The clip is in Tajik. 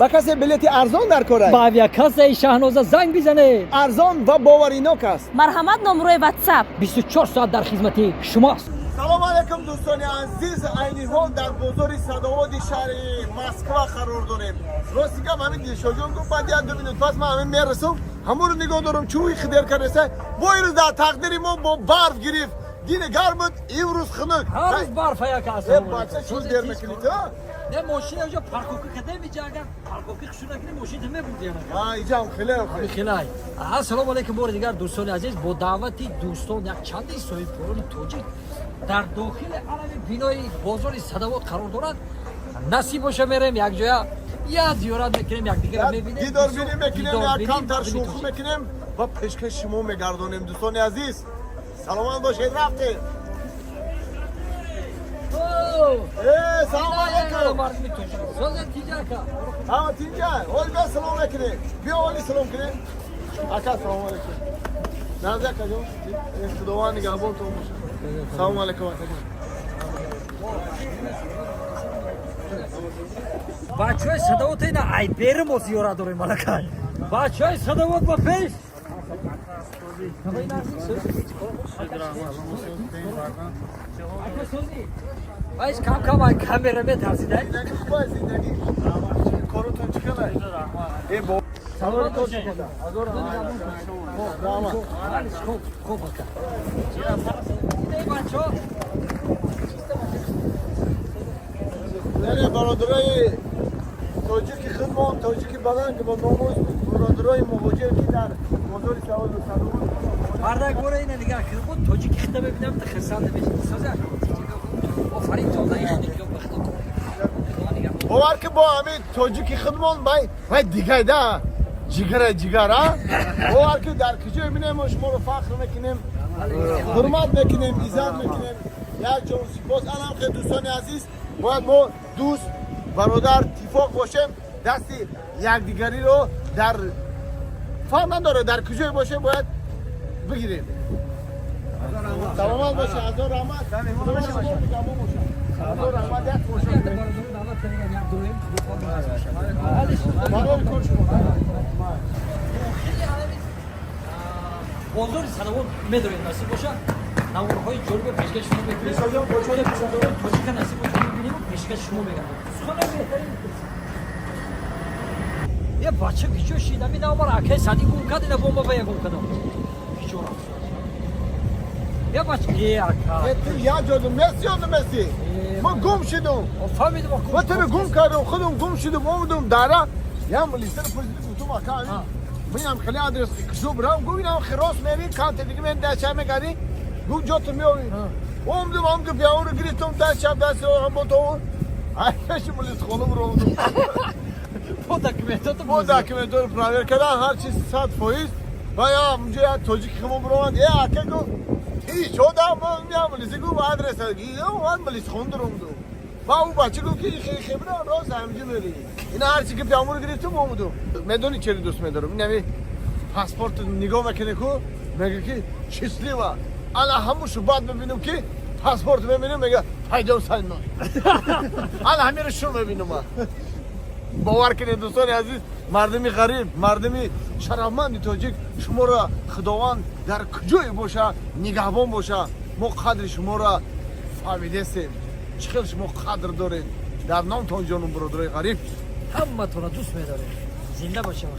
Ба касе билети арзон дар кор аст? Ба авиакассаи Шаҳноза занг бизанед. Арзон ва боваринок аст. Марҳамат, номрои Ватсап. 24 соат дар хизмати шумост. Салому алайкум, дӯстони азиз. Айни ҳол дар бозори Садоводи шаҳри Москва қарор дорем. Рости гап, ҳамин Дилшодҷон гуфт, баъд як ду минут пас ман ҳамин мерасам, ҳамонро нигоҳ дорам, чӯи хидер кардеса. Бо ирӯз дар тақдири мо бо барф гирифт. Дине гарм буд, имрӯз хунук. Ҳар рӯз барф яка аст. Э, бача, чӯ дер мекунӣ ту? Не, мошина ҷо парковка кардем иҷа, агар парковка хушу накунем, мошин мебурд яна. А, иҷам хеле. Хелай. Ассалому алайкум бори дигар, дӯстони азиз. Бо даъвати дӯстон як чанди соҳибкорони тоҷик дар дохили алами бинои бозори Садовод қарор дорад. Насиб боша, мерем якҷоя, як зиёрат мекунем, якдигарро мебинем. Дидорбинӣ мекунем, як камтар шӯхӣ мекунем ва пешкаши шумо мегардонем. Дӯстони азиз, саломат бошед, рафтем. Э, салом алайкум. Ҳама тинҷа? Ҳоли бия, салом мекунем. Биё, ҳоли салом кунем. Ака, салом алайкум. Нази, акаҷон, Худованд нигаҳбонтон бошад. Салому алайкум, акаҷон. Бачаҳои Садовод, ина ай берим, мо зиёрат дорем. Малакай, бачаҳои Садовод, ба пеш! Вайш кам кам ай камера метарсида. Зиндагӣ хуб аст, зиндагӣ. Коротон чӣ хел аст? Э, бо Саломат бошед. Раҳмат. Хуб, хуб, ака. Бачаҳо. Яъне бародарои тоҷики худмон, тоҷики баланд бо номус, бародарои муҳоҷир, ки дар бозори Саводу Садовод. Мардак, бора ина нигоҳ кун, бо тоҷики хита мебинам, та хирсанд мешавам. Соза, офарин, то даи хита ба худо. Бовар ки, бо ҳамин тоҷики худмон вай вай дигай да ҷигара ҷигар, а бовар ки, дар куҷо мебинем, мо шуморо фахр мекунем, ҳурмат мекунем, иззат мекунем. Як ҷон сипос. Анам хел, дӯстони азиз, бояд мо дӯст, бародар, тифоқ бошем, дасти якдигариро дар фарқ надорад, дар куҷое бошем, бояд бигирем. Саломат боша, ҳазор раҳмат. Ҳазор раҳмат, як бошад. Барои кор шумо. Бозори Садовод медорем, насиб боша, наворҳои ҷолибе пешкаши шумо мекунем. Тоҷика насиб боша, мебинем, пешкаши шумо мегардем. Сухана беҳтарин. Е, бача, киҷо шид? Ами навбар акай Сади гум кард, ина бомба ба ягон кадом киҷо рафт. Е, бача, е, ака. Е, ту як ҷо меси ё намеси? Ман гум шидум. Фаҳмидам. Ман туро гум кардам, худам гум шидум, омадум дара, як милисияро пурсидим, гуфтум: «Ака, минам хеле адрес куҷо бирам?» Гуфт: «Инам рост мери, канте дига мен даст чап мекардӣ», гуфт, «ҷото меёвӣ». Омадум, ам гуфт, яуро гирифтум, даст чап, даст бо то айши милисхона биромадум. Бо документото. Бо документото проверка кардан, ҳар чиз 100%. Ва я унҷо як тоҷики химо биромад. Е, ака, гуфт, ичодам, я милиси гуфт адреса, ман милисхона дуромдум. Ва ӯ бача гуфт, ки хебра рост ҳамҷо мери. Ина ҳарчи гуфт, ямуро гирифтум, омадум. Медонӣ, чери дӯст медорам? Инами паспорт нигоҳ мекунӣ ку, мега ки счастливо. Ана ҳамушу баъд мебинам, ки паспорт мебинам, мега: «Пойдём со мной». Ана ҳамиро шу мебинам ман. Бовар кунед, дӯстони азиз, мардуми ғариб, мардуми шарафманди тоҷик, шуморо Худованд дар куҷое боша нигаҳбон боша. Мо қадри шуморо фаҳмидестем, чӣ хел шумо қадр доред. Дар номтон ҷону, бародарои ғариб. Ҳаматонро дӯст медорем, зинда бошем.